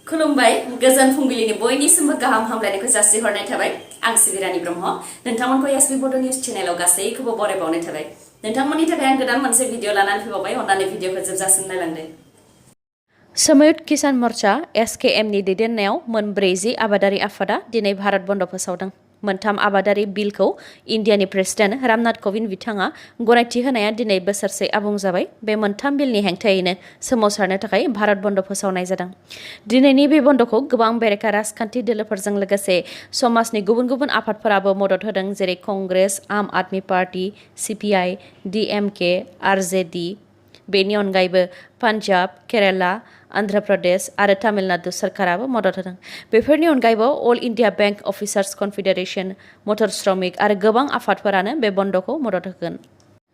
खुलुमबाय गोजोन फुंबिलिनि बयनिसिमबो गाहाम हामलायनायखौ जासिहरनाय थाबाय आं सिबिरानि ब्रह्म नोंथांमोनखौ sbbodonews चेनेलाव गासैखौबो बरायबावनाय थाबाय नोंथांमोननि थाखाय आं गोदान मोनसे भिडिअ लानानै फैबावबाय अन्नानै भिडिअखौ जोबजासिम नायलांदो संयुक्त किसान मोर्चा SKM नि दैदेननायाव मोन 40 आबादारि आफादा दिनै भारत बन्द फोसावदों मोनथाम आबादारि बिलखौ इन्डियानि प्रेसिडेन्ट रामनाथ कविन्द बिथाङा गनायथि होनाया दिनै बोसोरसे आबुं जाबाय बे मोनथाम बिलनि हेंथायैनो सोमावसारनो थाखाय भारत बन्द फोसावनाय जादों दिनैनि बे बन्दखौ गोबां बेरेखा राजखान्थि दोलोफोरजों लोगोसे समाजनि गुबुन गुबुन आफादफोराबो मदद होदों जेरै कंग्रेस आम आदमी पार्टी CPI DMK RJD बेनि अनगायैबो पान्जाब केराला आन्ध्र प्रदेश आरो तामिलनाडु सरकाराबो मदद होदों बेफोरनि अनगायैबो all India bank officers confederation मटर श्रमिक आरो गोबां आफादफोरानो बे बन्दखौ मदद होगोन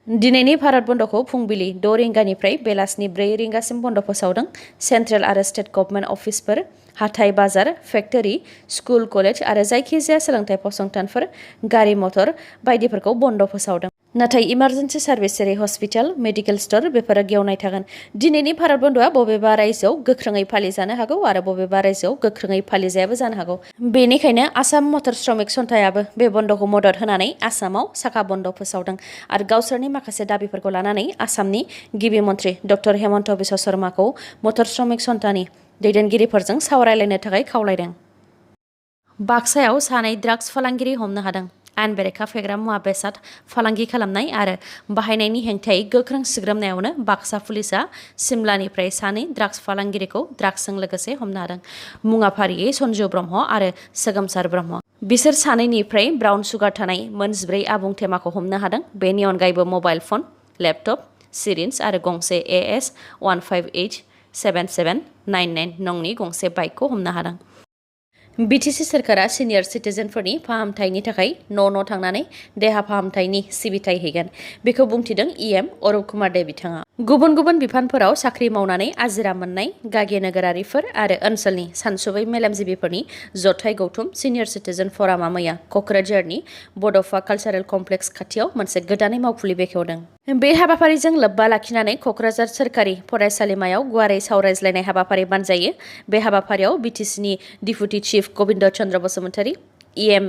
दिनैनि भारत बन्दखौ फुंबिलि 6 रिंगानिफ्राय बेलासिनि 4 रिंगासिम बन्द फोसावदों सेन्ट्रेल आरो स्टेट गभर्नमेन्ट अफिसफोर हाथाइ बाजार फेक्टरि स्कुल कलेज आरो जायखिजाया सोलोंथाइ फसंथानफोर गारि मटर बायदिफोरखौ बन्द फोसावदों नाथाय इमारजेन्सि सार्भिस जेरै हस्पिटाल मेडिकेल स्टोर बेफोरो गेवनाय थागोन दिनैनि भारत बन्दआ बबेबा रायजोआव गोख्रोङै फालिजानो हागौ आरो बबेबा रायजोआव गोख्रोङै फालिजायाबो जानो हागौ बेनिखायनो आसाम मटर श्रमिक सन्थायाबो बे बन्दखौ मदद होनानै आसामाव साखा बन्द फोसावदों आरो गावसोरनि माखासे दाबिफोरखौ लानानै आसामनि गिबि मन्थ्रि डक्टर हेमन्त बिश्व शर्माखौ मटर श्रमिक सन्थानि दैदेनगिरिफोरजों सावरायलायनो थाखाय खावलायदों बाक्सायाव सानै ड्राग्स फालांगिरि हमनो हादों आयेन बेरेखा फेग्रा मुवा बेसाद फालांगि खालामनाय आरो बाहायनायनि हेंथायै गोख्रों सिग्रोमनायावनो बाक्सा पुलिसा सिमलानिफ्राय सानै ड्राग्स फालांगिरिखौ ड्राग्सजों लोगोसे हमनो हादों मुङा फारियै सन्जु ब्रह्म आरो सोगोमसार ब्रह्म बिसोर सानैनिफ्राय ब्राउन सुगार थानाय मोन 14 आबुं थेमाखौ हमनो हादों बेनि अनगायैबो मबाइल फन लेपटप सिरिन्ज आरो गंसे AS 1587799 नंनि गंसे बाइकखौ हमनो हादों BTC सोरखारा सिनियर सिटिजेनफोरनि फाहामथायनि थाखाय न' थांनानै देहा फाहामथायनि सिबिथाय होगोन बेखौ बुंथिदों EM अरुप कुमार दे बिथाङा गुबुन गुबुन बिफानफोराव साख्रि मावनानै आजिरा मोननाय गागि नोगोरारिफोर आरो ओनसोलनि सानसुबै मेलेमजिबिफोरनि जथाय गौथुम सिनियर सिटिजेन फरामा मैया क'क्राझारनि बड'फा कालचारेल कमप्लेक्स खाथियाव मोनसे गोदानै मावफुलि बेखेवदों बे हाबाफारिजों लोब्बा लाखिनानै क'क्राझार सोरखारि फरायसालिमायाव गुवारै सावरायज्लायनाय हाबाफारि बानजायो बे हाबाफारियाव BTCनि deputy chief Gobinda Chandra Basumatary EM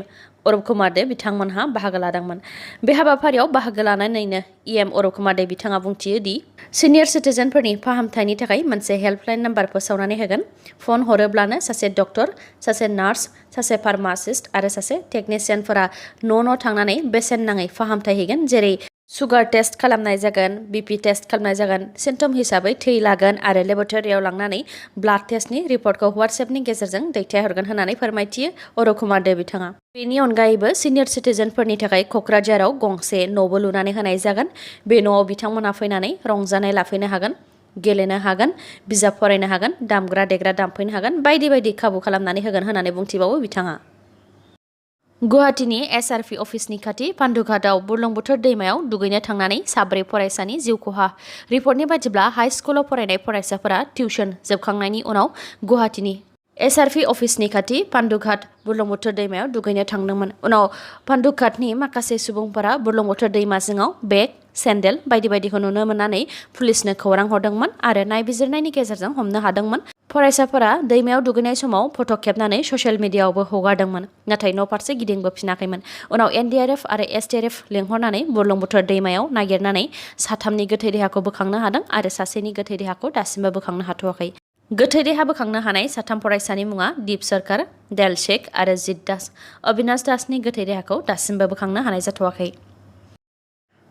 Arup Kumar Dey बिथांमोनहा बाहागो लादोंमोन बे हाबाफारियाव बाहागो लानानैनो EM अरुप कुमार दे बिथाङा बुंथियो दि सिनियर सिटिजेनफोरनि फाहामथायनि थाखाय मोनसे हेल्पलाइन नाम्बार फोसावनानै होगोन फन हरोब्लानो सासे डक्टर सासे नार्स सासे फार्मासिस्ट आरो सासे टेकनिशियानफोरा न' थांनानै बेसेन नाङै फाहामथाय होगोन जेरै सुगार टेस्ट खालामनाय जागोन BP टेस्ट खालामनाय जागोन सिम्पटम हिसाबै थै लागोन आरो लेबरेटरियाव लांनानै ब्लाड टेस्टनि रिपर्टखौ WhatsAppनि गेजेरजों दैथायहरगोन होननानै फोरमायथियो अरुप कुमार दे बिथाङा बेनि अनगायैबो सिनियर सिटिजेनफोरनि थाखाय क'क्राझाराव गंसे न'बो लुनानै होनाय जागोन बे न'आव बिथांमोनहा फैनानै रंजानाय लाफैनो हागोन गेलेनो हागोन बिजाब फरायनो हागोन दामग्रा देग्रा दामफैनो हागोन बायदि बायदि खाबु खालामनानै होगोन होननानै बुंथिबावो बिथाङा गुवाहाटीनि SRP अफिसनि खाथि पान्डुघाटआव बुरलुंबुथुर दैमायाव दुगैनो थांनानै 4 फरायसानि जिउ खहा रिपर्टनि बायदिब्ला हाई स्कुलाव फरायनाय फरायसाफोरा टिउसन जोबखांनायनि उनाव गुवाहाटीनि SRP अफिसनि खाथि पान्डुघाट बुरलुंबुथुर दैमायाव दुगैनो थांदोंमोन उनाव पान्डुघाटनि माखासे सुबुंफोरा बुरलुंबुथुर दैमा जिङाव बेग सेन्देल बायदि बायदिखौ नुनो मोननानै पुलिसनो खौरां हरदोंमोन आरो नायबिजिरनायनि गेजेरजों हमनो हादोंमोन फरायसाफोरा दैमायाव दुगैनाय समाव फट' खेबनानै ससियेल मिडियाआवबो हगारदोंमोन नाथाय न' फारसे गिदिंबोफिनाखैमोन उनाव NDRF आरो SDRF लेंहरनानै बुरलुंबुथुर दैमायाव नागिरनानै साथामनि गोथै देहाखौ बोखांनो हादों आरो सासेनि गोथै देहाखौ दासिमबो बोखांनो हाथ'वाखै गोथै देहा बोखांनो हानाय साथाम फरायसानि मुङा दीप सरकार देल शेख आरो जित दास अबिनाश दासनि गोथै देहाखौ दासिमबो बोखांनो हानाय जाथ'वाखै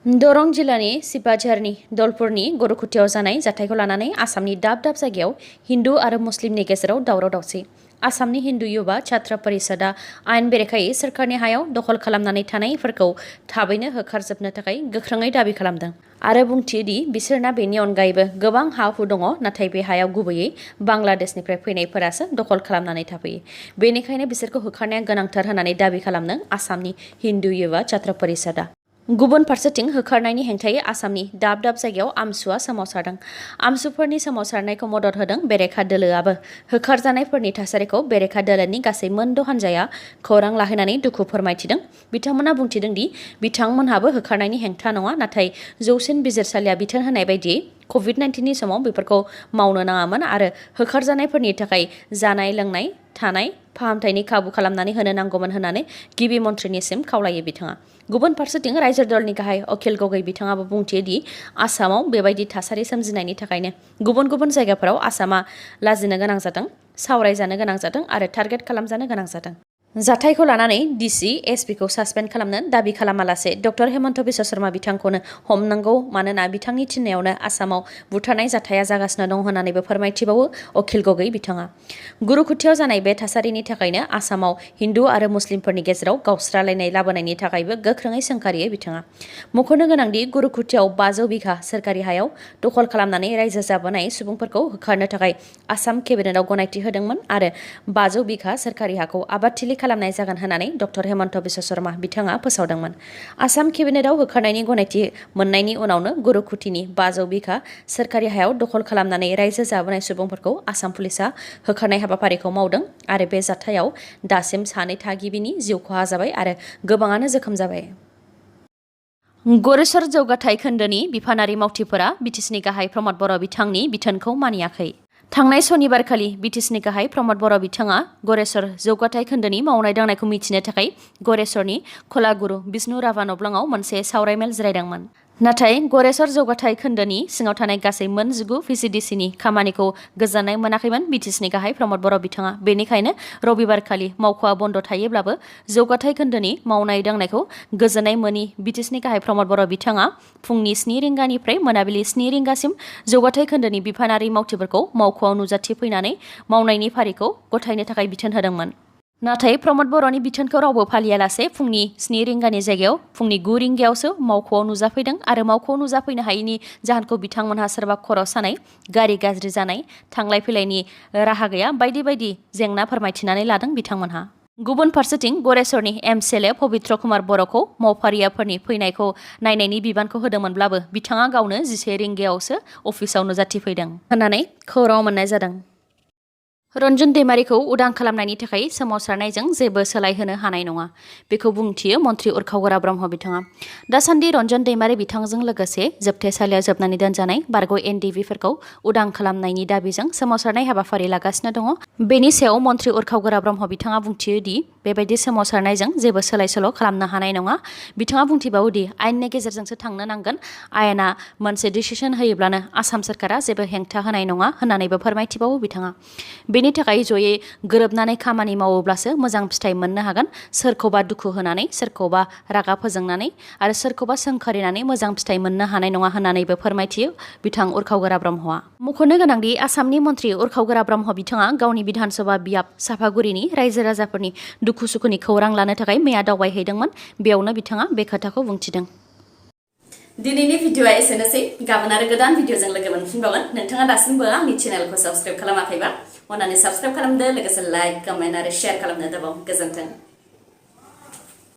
दरं जिल्लानि सिपाझारनि दलपुरनि गरुखुथियाव जानाय जाथायखौ लानानै आसामनि दाब दाब जायगायाव हिन्दु आरो मुस्लिमनि गेजेराव दावराव दावसि आसामनि हिन्दु युवा छात्र परिषदआ आयेन बेरेखायै सोरखारनि हायाव दखल खालामनानै थानायफोरखौ थाबैनो होखारजोबनो थाखाय गोख्रोङै दाबि खालामदों आरो बुंथियो दि बिसोरना बेनि अनगायैबो गोबां हा-हु दङ नाथाय बे हायाव गुबैयै बांलादेशनिफ्राय फैनायफोरासो दखल खालामनानै थाफैयो बेनिखायनो बिसोरखौ होखारनाया गोनांथार होननानै दाबि खालामदों आसामनि हिन्दु युवा छात्र परिषदआ गुबुन फारसेथिं होखारनायनि हेंथायै आसामनि दाब दाब जायगायाव आमसुआ सोमावसारदों। आमसुफोरनि सोमावसारनायखौ मदद होदों बेरेखा दोलोआबो। होखारजानायफोरनि थासारिखौ बेरेखा दोलोनि गासै मोनद' हानजाया खौरां लाहैनानै दुखु फोरमायथिदों। बिथांमोना बुंथिदों दि बिथांमोनहाबो होखारनायनि हेंथा नङा, नाथाय जौसिन बिजिरसालिया बिथोन होनाय बायदियै कभिड-19नि समाव बेफोरखौ मावनो नाङामोन आरो होखारजानायफोरनि थाखाय जानाय लोंनाय थानाय फाहामथायनि खाबु खालामनानै होनो नांगौमोन होननानै गिबि मन्थ्रिनिसिम खावलायो बिथाङा। गुबुन फारसेथिं रायजो दलनि गाहाय अखिल गगৈ बिथाङाबो बुंथियो दि आसामाव बेबायदि थासारि सोमजिनायनि थाखायनो गुबुन गुबुन जायगाफोराव आसामा लाजिनो गोनां जादों, सावरायजानो गोनां जादों आरो टार्गेट खालामजानो गोनां जादों। जाथायखौ लानानै डिसि एसपिखौ सासपेन्ड खालामनो दाबि खालामालासे डक्टर हेमन्त बिश्व शर्मा बिथांखौनो हमनांगौ, मानोना बिथांनि थिननायावनो आसामाव बुथारनाय जाथाया जागासिनो दं होननानैबो फोरमायथिबावो अखिल गगै बिथाङा। गुरुकुटियाव जानाय बे थासारिनि थाखायनो आसामाव हिन्दु आरो मुस्लिमफोरनि गेजेराव गावस्रालायनाय लाबोनायनि थाखायबो गोख्रोङै सोंखारियो बिथाङा। मख'नो गोनांदि गुरुकुटियाव 500 बिघा सोरखारि हायाव दखल खालामनानै रायजो जाबोनाय सुबुंफोरखौ होखारनो थाखाय आसाम केबिनेटआव गनायथि होदोंमोन आरो 500 बिघा सोरखारि हाखौ आबादथिलि खालामनाय जागोन होननानै डक्टर हेमन्त बिश्व शर्मा बिथाङा फोसावदोंमोन। आसाम केबिनेटआव होखारनायनि गनायथि मोननायनि उनावनो गुरुकुटिनि 500 बिघा सोरखारि हायाव दखल खालामनानै रायजो जाबोनाय सुबुंफोरखौ आसाम पुलिसा होखारनाय हाबाफारिखौ मावदों आरो बे जाथायाव दासिम 2 थागिबिनि जिउ खहा जाबाय आरो गोबाङानो जोखोम जाबाय। गरेस्वर जौगाथाय खोन्दोनि बिफानारि मावथिफोरा बिटिसिनि गाहाय प्रमद बर' बिथांनि बिथोनखौ मानियाखै। थांनाय सनिबारखालि बिटिसिनि गाहाय प्रमद बर' बिथाङा गरेस्वर जौगाथाय खोन्दोनि मावनाय दांनायखौ मिथिनो थाखाय गरेस्वरनि कलागुरु बिष्णु राभा नब्लाङाव मोनसे सावरायमेल जिरायदोंमोन। नाथाय गरेस्वर जौगाथाय खोन्दोनि सिङाव थानाय गासै मोन 19 भिसिडिसिनि खामानिखौ गोजोननाय मोनाखैमोन बिटिसिनि गाहाय प्रमद बर' बिथाङा। बेनिखायनो रबिबारखालि मावख'आ बन्द थायोब्लाबो जौगाथाय खोन्दोनि मावनाय दांनायखौ गोजोननाय मोनि बिटिसिनि गाहाय प्रमद बर' बिथाङा फुंनि 7 रिंगानिफ्राय मोनाबिलि 7 रिंगासिम जौगाथाय खोन्दोनि बिफानारि मावथिफोरखौ मावख'आव नुजाथिफैनानै मावनायनि फारिखौ गथायनो थाखाय बिथोन होदोंमोन। नाथाय प्रमद बर'नि बिथोनखौ रावबो फालियालासे फुंनि 7 रिंगानि जायगायाव फुंनि 9 रिंगायावसो मावख'आव नुजाफैदों आरो मावख'आव नुजाफैनो हायैनि जाहोनखौ बिथांमोनहा सोरबा खर' सानाय, गारि गाज्रि जानाय, थांलाय फैलायनि राहा गैया बायदि बायदि जेंना फोरमायथिनानै लादों बिथांमोनहा। गुबुन फारसेथिं गरेस्वरनि एमसिएलए पबित्र कुमार बर'खौ मावफारियाफोरनि फैनायखौ नायनायनि बिबानखौ होदोंमोनब्लाबो बिथाङा गावनो 11 रिंगायावसो अफिसाव नुजाथिफैदों होननानै खौरां मोननाय जादों। रन्जन दैमारिखौ उदां खालामनायनि थाखाय सोमावसारनायजों जेबो सोलायहोनो हानाय नङा, बेखौ बुंथियो मन्थ्रि उरखावगोरा ब्रह्म बिथाङा। दासान्दि रन्जन दैमारि बिथांजों लोगोसे जोबथेसालियाव जोबनानै दोनजानाय बारग' एनडिभिफोरखौ उदां खालामनायनि दाबिजों सोमावसारनाय हाबाफारि लागासिनो दङ। बेनि सायाव मन्थ्रि उरखावगोरा ब्रह्म बिथाङा बुंथियो दि बेबायदि सोमावसारनायजों जेबो सोलाय सोल' खालामनो हानाय नङा। बिथाङा बुंथिबावो दि आयेननि गेजेरजोंसो थांनो नांगोन। आयेना मोनसे डिसिसन होयोब्लानो आसाम सोरखारा जेबो हेंथा होनाय नङा होननानैबो फोरमायथिबावो बिथाङा। बेनि थाखाय जयै गोरोबनानै खामानि मावोब्लासो मोजां फिथाइ मोननो हागोन। सोरखौबा दुखु होनानै, सोरखौबा रागा फोजोंनानै आरो सोरखौबा सोंखारिनानै मोजां फिथाइ मोननो हानाय नङा होननानैबो फोरमायथियो बिथां उरखावगोरा ब्रह्मआ। मख'नो गोनांदि आसामनि मन्थ्रि उरखावगोरा ब्रह्म बिथाङा गावनि बिधानसभा बियाब सापागुरिनि रायजो राजाफोरनि दुखु सुखुनि खौरां लानो थाखाय मैया दावबायहैदोंमोन। बेयावनो बिथाङा बे खोथाखौ बुंथिदों। दिनैनि भिडिअआ एसेनोसै। गाबोन आरो गोदान भिडिअजों लोगो मोनफिनबावगोन। नोंथाङा दासिमबो आंनि चेनेलखौ साबस्क्राइब खालामाखैबा अन्नानै साबस्क्राइब खालामदो, लोगोसे लाइक, कमेन्ट आरो शेयार खालामनो दाबाव। गोजोन्थों।